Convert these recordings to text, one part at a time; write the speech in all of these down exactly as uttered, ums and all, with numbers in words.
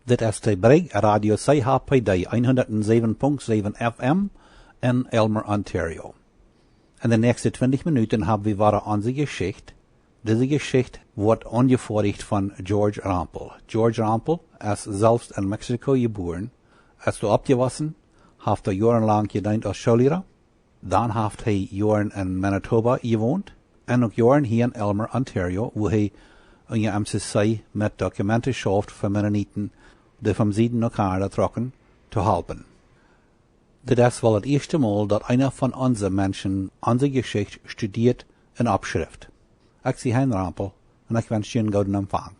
Dit es de Brigj, Radio C H P D, een hundat säwen Punkt säwen F M en Aylmer, Ontario. En de näakjste twintich Minuten hab wie wada onse Jeschicht. Dise Jeschicht woat aunjefoadicht von George Rempel. George Rempel es selfst en Mexiko jebuaren, es doa oppjewossen, haft doa joarenlang jedeent aus Schoolliera. Dan haft hee Joaren en Manitoba jewont un uk Joaren hia en Aylmer, Ontario, wua hee unja M C C met Dokumenten schauft fa Mennoniten, dee von Sieden no Kanada trocken, to halpen. Dit es woll daut ieeschte Mol, daut eena von onse Menschen onse Jeschicht studieet un oppschrift. Ekj sie Hein Rempel un ekj wensch junt eenen gooden Empfang.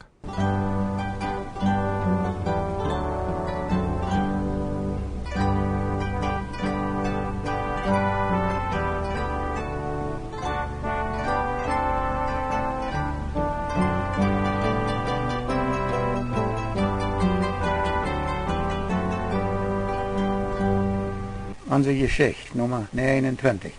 Onse Jeschicht, Numma näajenuntwintich.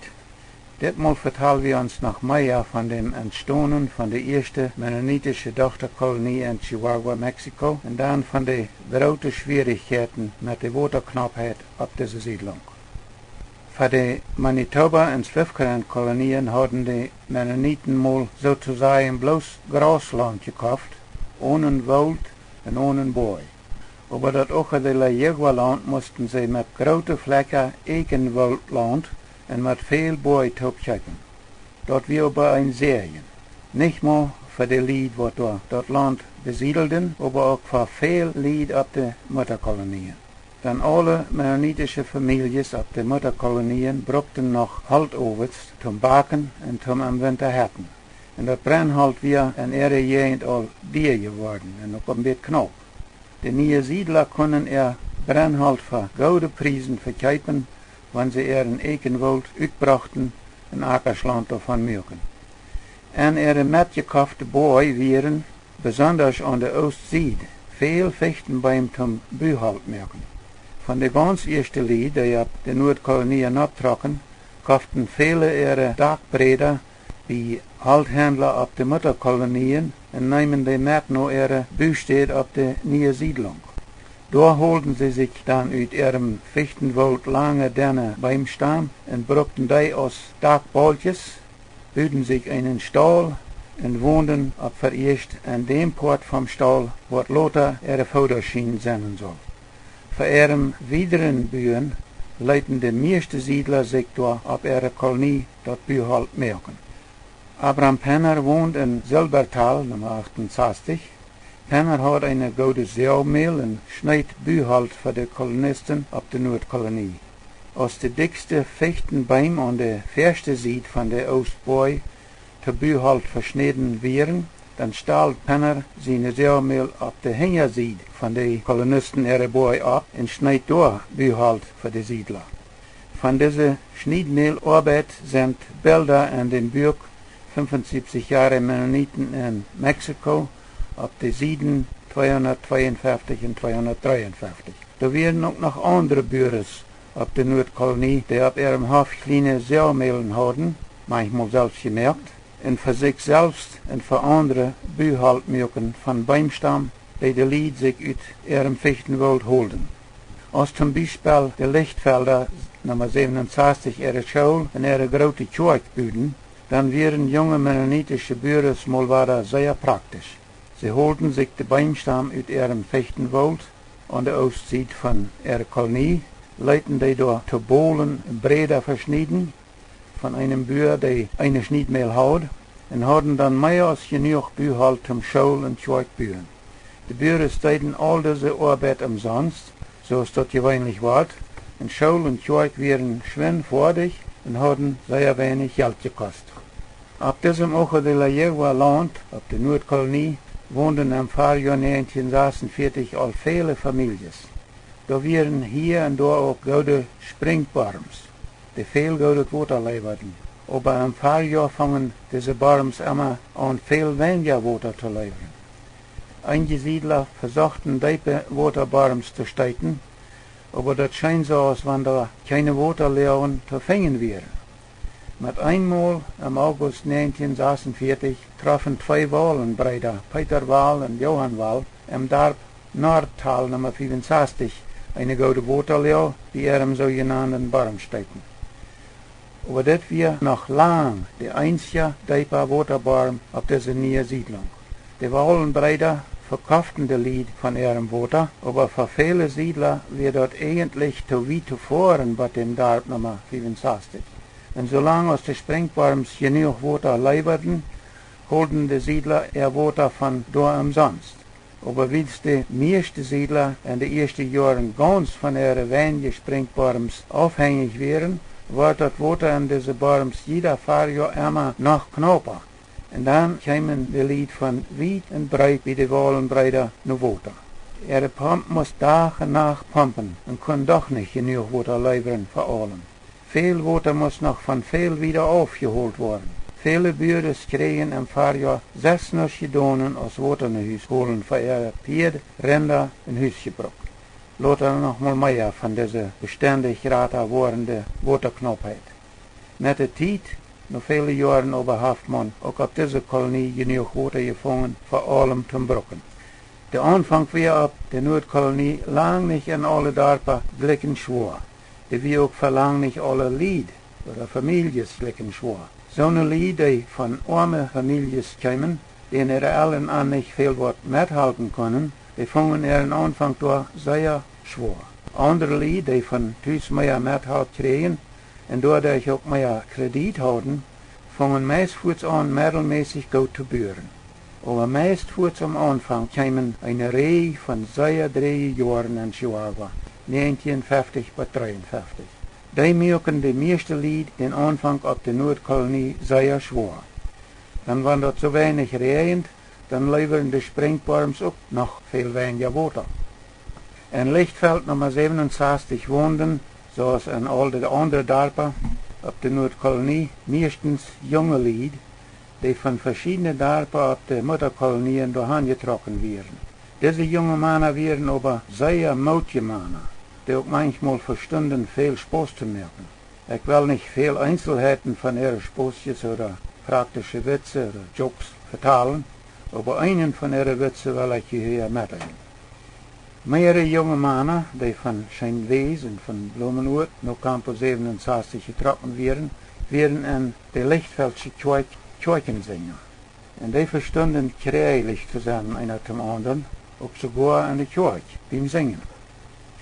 Ditmol vetal wie ons noch mea von däm Entstonen von de ieeschte mennonitische Dochtakolonie en Chihuahua, Mexiko, un dan von de groote Schwierichkjeiten met de Wotaknaupheit opp dise Siedlunk. Fa de Manitoba un Swift Current Kolonien hauden de Mennoniten mol soo to sajen bloos Grauslaunt jekoft, onen Woolt un onen Boaj. Oba daut Ojo de la Yegua Launt musten see met groote Flakja Eekjenwooltlaunt un met väl Boaj toop kjeepen. Daut wia oba een Säajen, nich mau fa de Lied, waut doa daut Launt besiedelden, oba uk fa väl Lied opp de Muttakolonien. Dan aule mennonitische Famieljes opp de Muttakolonien brukten noch Holtowes toom backen un toom em Winta hetten. Un daut Brennholt wia en äare Jäajent aul dia jeworden un uk een bät knaup. De niee Siedla kunnen äa Brennholt fa goode Priesen vekjeepen, wan see äaren Eekjenwoolt utbrochten un Akaschlaunt doavon muaken. En äare metjekofte Boaj wieren, besondasch aun de Oostsied, väl Fichtenbeem toom Buholt moaken. Von de gaunz ieeschte Lied, dee opp de Nuadkolonie nopptrocken, koften väle äare Dakbräda bie Holthendla opp de Muttakolonien un neemen dee met no äare Bustäd opp de niee Siedlunk. Doa holden see sikj dan ut äarem Fichtenwoolt lange denne Beemstam un brukten dee aus Dakbaulkjes, buden sikj eenen Staul un wonden opp veieescht en däm Poat vom Staul, waut lota äare Foodaschien sennen sull. Fa äarem wiedren Buen leeten de mieeschte Siedla sikj doa opp äare Kolonie daut Buholt moaken. Abram Penner wond en Silbertal, Numma achtunsastich. Penner haud eene goode Säajmäl un schneed Buholt fa de Kolonisten opp de Nuadkolonie. Aus de dikjste Fichtenbeem aun de väaschte Sied von de Oostboaj to Buholt veschnäden wieren, dan stald Penner siene Säajmäl opp de Hinjasied von de Kolonisten äare Boaj opp un schneed doa Buholt fa de Siedla. Von dise Schniedmäloabeit sent Bilda en däm Buak Fünfundsiebzig Jahre Mennoniten in Mexiko opp de Sieden tweehundertzweiundfünfzig un tweehundertdreiundfünfzig. Doa wieren uk noch aundre Buares opp de Nuadkolonie, dee opp äarem Hoff kjliene Säajmälen hauden, maunchmol selfst jemoakt, un fa sikj selfst un fa aundre Buholt muaken von Beemstam, dee de Lied sikj ut äarem Fichtenwoolt holden. Aus toom Biespel de Lichtfelda, Numma säwenunsastich, äare School un äare groote Kjoakj buden, dan wieren junge mennonitische Buares mol wada sea praktisch. See holden sikj de Beemstam ut äarem Fichtenwoolt aun de Oostsied von äare Kolonie, leeten dee doa to Bolen Bräda veschnieden von eenem Bua, dee eene Schniedmäl haud, un hauden dan mea aus jenuach Buholt toom School un Kjoakj buen. De Buares deeden aul dise Oabeit omsonst, soo aus daut jeweenlich wort, un School un Kjoakj wieren schwind foadich un hauden sea weinich Jelt jekost. Opp disem Ojo de la Yegua Launt, opp de Nuadkolonie, wonden em Farjoa näajentieen sasunvieetich aul väle Famieljes. Doa wieren hia un doa uk goode Sprinkjborms, dee väl goodet Wota leewaden. Oba em Farjoa fungen dise Borms emma aun, väl weinja Wota to leewren. Eenje Siedla vesochten, deepe Wotaborms to steeten, oba daut scheen soo, aus wan doa kjeene Wotaläajen to finjen wieren. Met eenmol, em August näajentieen sasunvieetich, troffen twee Waulenbreeda, Peter Waul un Johan Waul, em Darp Nordtal Numma fiefunsastich, eene goode Wotaläw bie äarem soojenanden Bormsteeten. Oba dit wia noch lang de eensje deepa Wotaborm opp dise niee Siedlunk. De Waulenbreeda vekoften de Lied von äarem Wota, oba fa väle Siedla wia daut eejentlich too wiet to foaren bat däm Darp Numma fiefunsastich. Un soo lang aus de Sprinkjborms jenuach Wota leewaden, holden de Siedla äa Wota von doa omsonst. Oba wiels de mieeschte Siedla en de ieeschte Joaren gaunz von äare weinje Sprinkjborms aufhenjich wieren, wort daut Wota en dise Borms jieda Farjoa emma noch knaupa. Un dan kjeemen de Lied von wiet un breet bie de Waulenbreeda no Wota. Äare Pomp must Dach un Nacht pompen un kunn doch nich jenuach Wota leewren fa aulem. Väl Wota must noch von väl wieda aufjeholt woaren. Väle Buares kjrieejen em Farjoa sest nuscht jedonen aus Wota no Hus holen fa äare Pieed, Rinda un Husjebruck. Lota noch mol mea von dise bestendich jrata woarende Wotaknaupheit. Met de Tiet, no väle Joaren oba, haft maun uk opp dise Kolonie jenuach Wota jefungen fa aulem toom brucken. De Aunfank wia opp de Nuadkolonie lang nich en aule Darpa jlikj schwoa. Dee wia uk fa lang nich aule Lied ooda Famieljes jlikj schwoa. Soone Lied, dee von oame Famieljes kjeemen, dän äare Elren an nich väl waut methalpen kunnen, dee fungen äaren Aunfank doa sea schwoa. Aundre Lied, dee von Tus mea Methalp kjrieejen un doaderch uk mea Kjrediet hauden, fungen meist fuats aun, medelmässich goot to buaren. Oba meist fuats aum Aunfank kjeemen eene Reaj von sea dräje Joaren en Chihuahua, näajentieen feftich bat dreeunfeftich. Dee muaken de mieeschte Lied dän Aunfank opp de Nuadkolonie sea schwoa. Dan, wan daut soo weinich räajent, dan leewren de Sprinkjborms uk noch väl weinja Wota. En Lichtfeld Numma säwenunsastich wonden, soo aus en aul de aundre Darpa opp de Nuadkolonie, mieeschtens junge Lied, dee von veschiedne Darpa opp de Muttakolonien doahan jetrocken wieren. Dise junge Mana wieren oba sea mootje Mana, dee uk manchmol vestunden väl Spos to moaken. Ekj well nich väl Eenselheiten von äare Spauskjes ooda praktische Witze ooda jokes vetalen, oba eenen von äare Witze well ekj junt hia metdeelen. Mearere junge Mana, dee von Scheenwäs un von Blumenort no Campo säwenunsastich jetrocken wieren, wieren en de Lichtfeldsche Kjoakj Kjoakjensinja. Un dee vestunden kjräajlich to sennen, eena toom aundren, uk soogoa en de Kjoakj, biem Sinjen.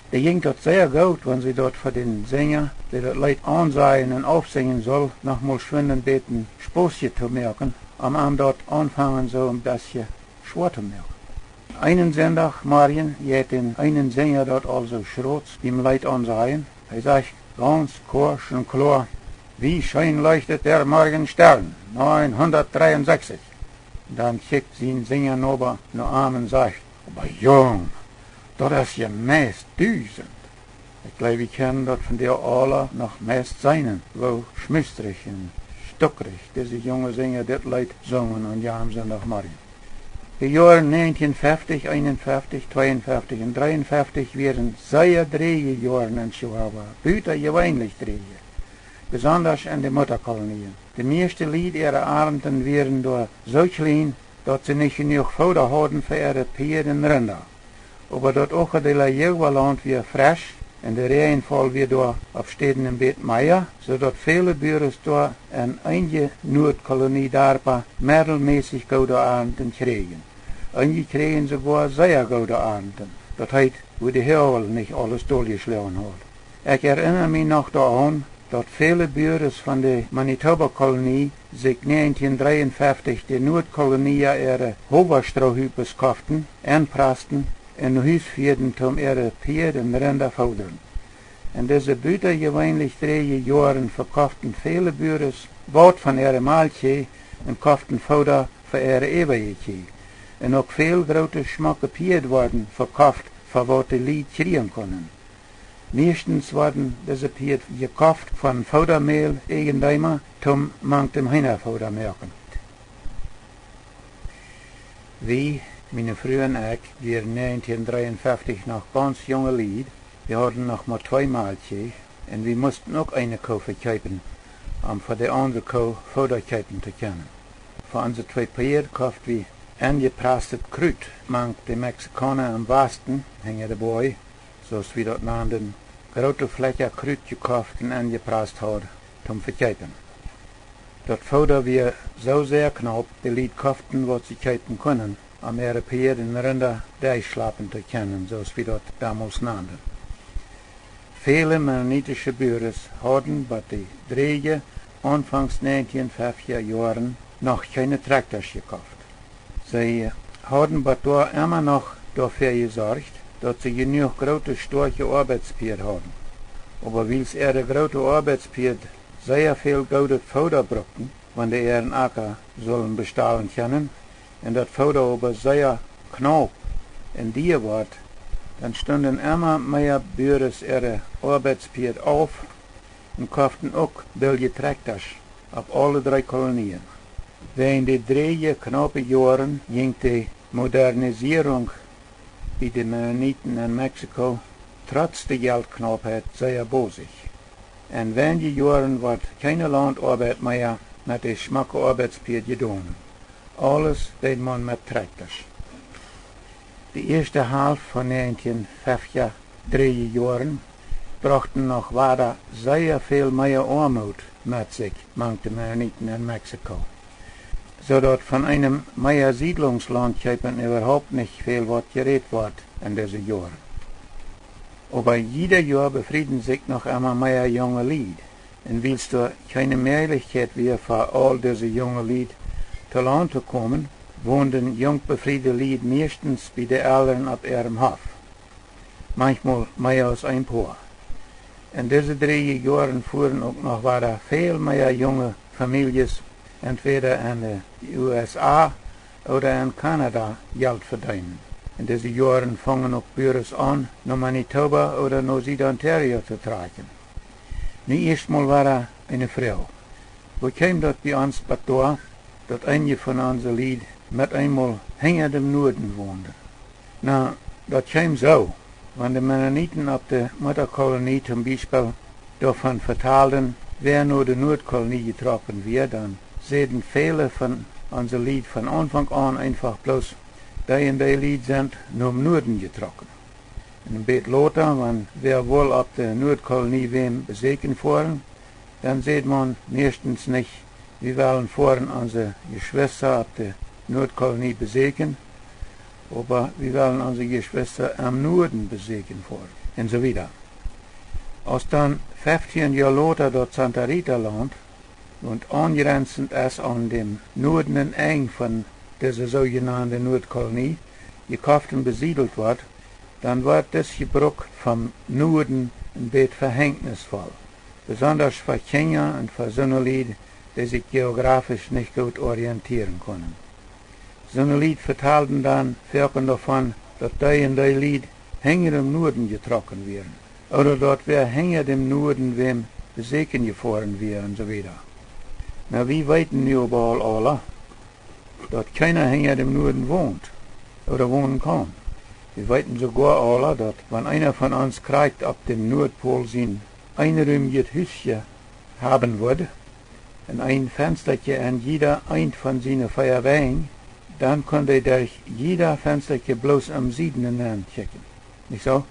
Dee jinkj daut sea goot, wan see daut fa dän Sinja, dee daut Leet aunsajen un aufsinjen sull, noch mol schwind een bät Spos to moaken, om am daut Aunfangen soo een bät schwoa to moaken. Eenen Sindach Morjen jeit dän eenen Sinja daut aulsoo schrots biem Leet aunsajen. Hee sajcht gaunz korsch un kloa: „Wie schön leuchtet der Morgenstern, neunhundertdreiundsechzig.“ Dan kjikjt sien Sinjanoba no am un sajcht: „Oba Jung, daut es je meist dusent.“ Ekj jleew, wie kjennen daut von dee aula noch meist seenen, woo schmustrich un stukrich dise junge Sinja dit Leet sungen aun janem Sindach Morjen. De Joaren näajentieen feftich, eenunfeftich, tweeunfeftich un dreeunfeftich wieren sea dräje Joaren en Chihuahua, butajeweenlich dräje, besondasch en de Muttakolonien. De mieeschte Lied äare Arnten wieren doa soo kjlien, daut see nich jenuach Fooda hauden fa äare Pieed un Rinda. Oba daut Ojo de la Yegua Launt wia fresch un de Räajenfaul wia doa opp Städen een bät mea, soo daut väle Buares doa en eenje Nuadkolonie Darpa medelmässich goode Arnten kjrieejen. Eenje kjrieejen soogoa sea goode Arnten, daut heet, wua de Hoagel nich aules doljeschloagen haud. Ekj erinna mie noch doaraun, daut väle Buares von de Manitoba Kolonie sikj näajentieen dreeunfeftich de Nuadkolonia äare Howastroohupes koften, enprasten un no Hus fieeden, toom äare Pieed un Rinda foodren. En dise butajeweenlich dräje Joaren vekoften väle Buares waut von äare Malkjkjieej un koften Fooda fa äare äwaje Kjieej. Un uk väl groote schmocke Pieed worden vekoft fa waut de Lied kjrieen kunnen. Mieeschtens worden dise Pieed jekoft von Foodamäl Eajendeema toom mank däm Heenafooda moaken. Wie, miene Fru un ekj, wieren näajentieen dreeunfeftich noch gaunz junge Lied. Wie hauden noch mau twee Malkjkjieej un wie musten uk eene Koo vekjeepen, om fa de aundre Koo Fooda kjeepen to kjennen. Fa onse twee Pieed koft wie enjeprastet Krut mank de Mexikauna em Wasten, hinja de Boaj, soo aus wie daut nanden, groote Flakja Krut jekoft un enjeprast haud, toom vekjeepen. Daut Fooda wia soo sea knaup, de Lied koften waut see kjeepen kunnen, om äare Pieed un Rinda derchschlapen to kjennen, soo aus wie daut domols nanden. Väle mennonitische Buaren hauden bot de dräje, aunfangs näajentieen feftja Joaren noch kjeene Trakjtasch jekoft. See hauden bot doa emma noch doafäa jesorcht, daut see jenuach groote stoakje Oabeitspieed hauden. Oba wiels äare groote Oabeitspieed sea väl goodet Fooda brukten, wan dee äaren Acka sullen bestalen kjennen, un daut Fooda oba sea knaup un dia wort, dan stunden emma mea Buaren äare Oabeitspieed auf un koften uk billje Trakjtasch opp aule dree Kolonien. Wäajen de dräje knaupe Joaren jinkj de Modernisierunk bie de Mennoniten en Mexiko, trotz de Jeltknaupheit, sea bosich. En weinje Joaren wort kjeene Launtoabeit mea met de schmocke Oabeitspieed jedonen. Aules deed maun met Trakjtasch. De ieeschte Halft von näajentieen feftja dräje Joaren brochten noch wada sea väl mea Oamoot met sikj mank de Mennoniten en Mexiko, soo daut von eenem mea Siedlungslaunt kjeepen äwahaupt nich väl waut jerät wort en dise Joaren. Oba jieda Joa befrieden sikj noch emma mea junge Lied, un wiels doa kjeene Mäajlichkjeit wia fa aul dise junge Lied to Launt to komen, wonden junk befriede Lied mieeschtens bie de Elren opp äarem Hoff, manchmol mea aus een Poa. En dise dräje Joaren fuaren uk noch wada väl mea junge Famieljes entwäda en de U S A ooda en Kanada Jelt vedeenen. En dise Joaren fungen uk Buaren aun, no Manitoba ooda no Sied-Ontario to trakjen. Nu ieescht mol wada eene Froag: Woo kjeem daut bie ons bat doa, daut eenje von onse Lied met eenmol hinja däm Nuaden wonden? Na, daut kjeem soo: Wan de Mennoniten opp de Muttakolonie toom Biespel doavon vetalden, wäa no de Nuadkolonie jetrocken wia, dan säden väle von onse Lied von Aunfank aun eenfach bloos: Dee un dee Lied sent nom Nuaden jetrocken. Un een bät lota, wan wäa wull opp de Nuadkolonie wäm besieekjen foaren, dan säd maun mieeschtens nich: Wie wellen foaren onse Jeschwista opp de Nuadkolonie besieekjen, oba: Wie wellen onse Jeschwista em Nuaden besieekjen foaren, un soo wieda. Aus dan feftieen Joa lota daut Santa Rita Launt, waut aunjrenzent es aun däm nuadenen Enj von dise soojenande Nuadkolonie, jekoft un besiedelt wort, dan wort dis Jebruk vom Nuaden een bät vehenjnisvoll, besondasch fa Kjinja un fa soone Lied, dee sikj jeografisch nich goot orientieren kunnen. Soone Lied vetalden dan foaken doavon, daut dee un dee Lied hinja däm Nuaden jetrocken wieren, ooda daut wäa hinja däm Nuaden wäm besieekjen jefoaren wia, un soo wieda. Na, wie weeten nu oba aul aula, daut kjeena hinja däm Nuaden wont ooda wonen kaun. Wie weeten soogoa aula, daut wan eena von ons krakjt opp däm Nuadpol sien eenrumjet Husje haben wudd un een Fenstakje en jieda eent von siene vea Wenj, dan kunn dee derch jieda Fenstakje bloos em Sieden nenn kjikjen. Nich soo?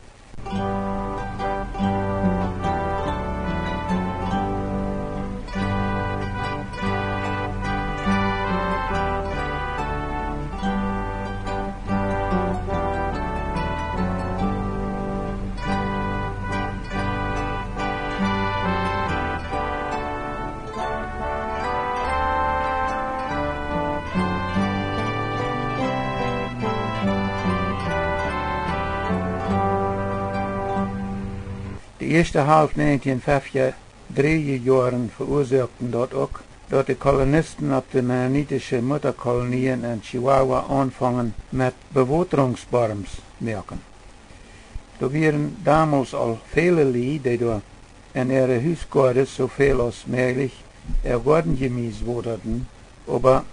De ieeschte Halft näajentieen feftja dräje Joaren veuasoakten daut uk, daut de Kolonisten opp de mennonitische Muttakolonien en Chihuahua aunfungen met Bewotrungsborms moaken. Doa wieren domols aul väle Lied, dee doa en äare Husgoades soo väl aus mäajlich äa Goadenjemies wotaden, oba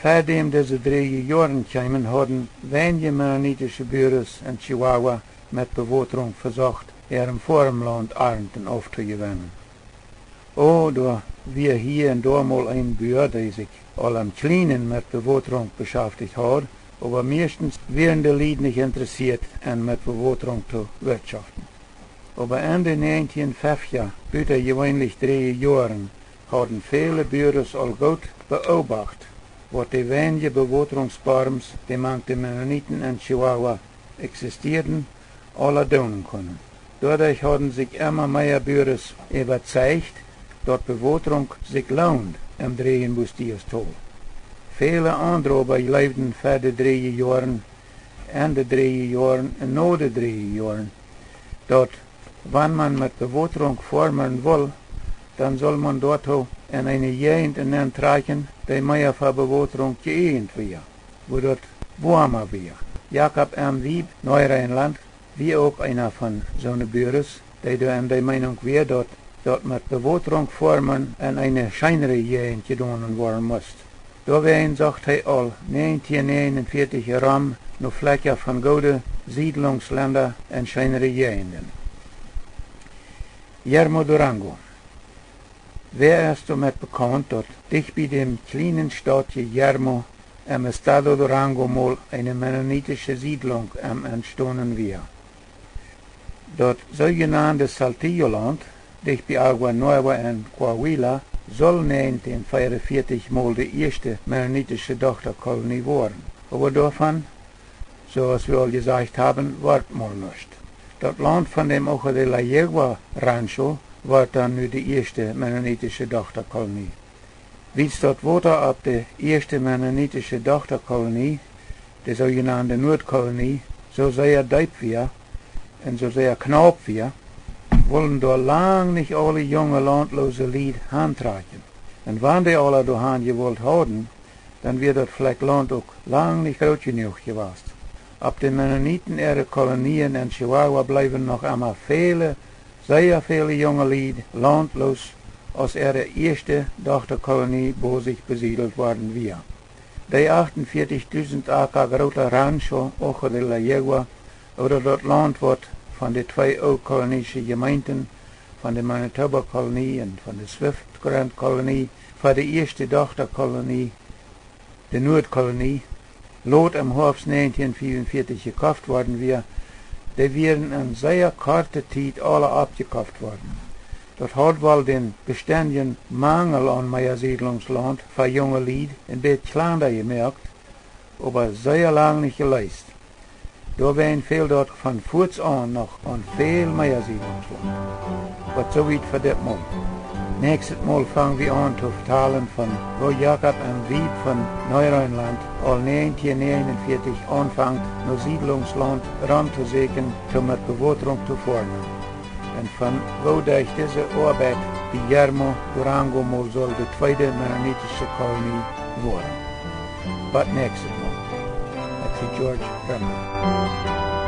ver däm dise dräje Joaren kjeemen, hauden weinje mennonitische Buaren en Chihuahua met Bewotrunk vesocht, äarem Foarmlaunt Arnten auftojewennen. O, doa wia hia un doa mol een Bua, dee sikj aul em Kjlienen met Bewotrunk beschaftigt haud, Oba meistens wieren de Lied nich interessieet en met Bewoterunk to wirtschoften. Oba en de 1950 butajeweenlich dreeje Joaren hauden väle Buaren aul goot beobacht, waut de weinje Bewoterungsforms, dee mank de Mennoniten en Chihuahua existieeden, aula doonen kunnen. Doaderch hauden sikj emma mea Buaren äwazeicht, daut Bewoterunk sikj loont em Dreejen Bustillos Tol. Väle aundre oba jleewden ver de dreeje Joaren, en de dreeje Joaren un no de dreeje Joaren, daut wan man met Bewoterunk foarmen wull, dan sull man doatoo en eene Jäajent nenntrakjen, dee mea fa Bewoterunk jeeejent wia, wua daut woama wia. Jakob M. Wieb, Neu-Rheinland, wia uk eena von soone Buaren, dee doa en de Meenunk wia, daut, daut met Bewoterunk foarmen en eene scheenre Jäajent jedonen woaren must. Doawäajen socht hee aul 1949 rom no Flekja von goode Siedlungslenda en scheenre Jäajenden. Yermo, Durango. Wäa es doamet bekaunt, daut dicht bie däm kjlienen Stautje Yermo em Estado Durango mol eene mennonitische Siedlunk em entstonen wia? Daut soojenande Saltillo-Launt, dicht bie Agua Nueva en Coahuila, sull 1944 mol de ieeschte mennonitische Dochtakolonie woaren. Oba doavon, soo aus wie aul jesajcht haben, wort mol nuscht. Daut Launt von däm Ojo de la Yegua Rancho wort dan nu de ieeschte mennonitische Dochtakolonie. Wiels daut Wota opp de ieeschte mennonitische Dochtakolonie, de soojenande Nuadkolonie, soo sea deep wia un soo sea knaup wia, wullen doa lang nich aule junge launtloose Lied hantrakjen. Un wan dee aula doahan jewult hauden, dan wia daut Flekj Launt uk lang nich groot jenuach jewast. Opp de Mennoniten äare Kolonien en Chihuahua bleewen noch emma väle, sea väle junge Lied launtloos, aus äare ieeschte Dochtakolonie bosich besiedelt worden wia. Dee 48.000 Aka groote Rancho Ojo de la Yegua, ooda daut Launt, waut von de twee ooltkolonische Jemeenten, von de Manitoba Kolonie un von de Swift Current Kolonie, fa de ieeschte Dochtakolonie, de Nuadkolonie, lot em Hoafst 1945 jekoft worden wia, dee wieren en sea korte Tiet aula oppjekoft worden. Daut haud woll dän bestendjen Mangel aun mea Siedlungslaunt fa junge Lied en bät kjlanda jemoakt, oba sea lang nich jeleest. Doawäajen fäld daut von fuaz aun noch aun väl mea Siedlungslaunt. Waut soo wiet fa dit Mol. Näakjstet Mol fang wie aun to vetalen von woo Jakob M. Wieb von Neu-Rheinland aul 1949 aunfangt, no Siedlungslaunt rom to sieekjen, om met Bewoterunk to foarmen. Un von woo derch dise Oabeit bie Yermo, Durango mol sull de tweede mennonitische Kolonie woaren. Bot näakjstet Mol. Ekj sie George Rempel.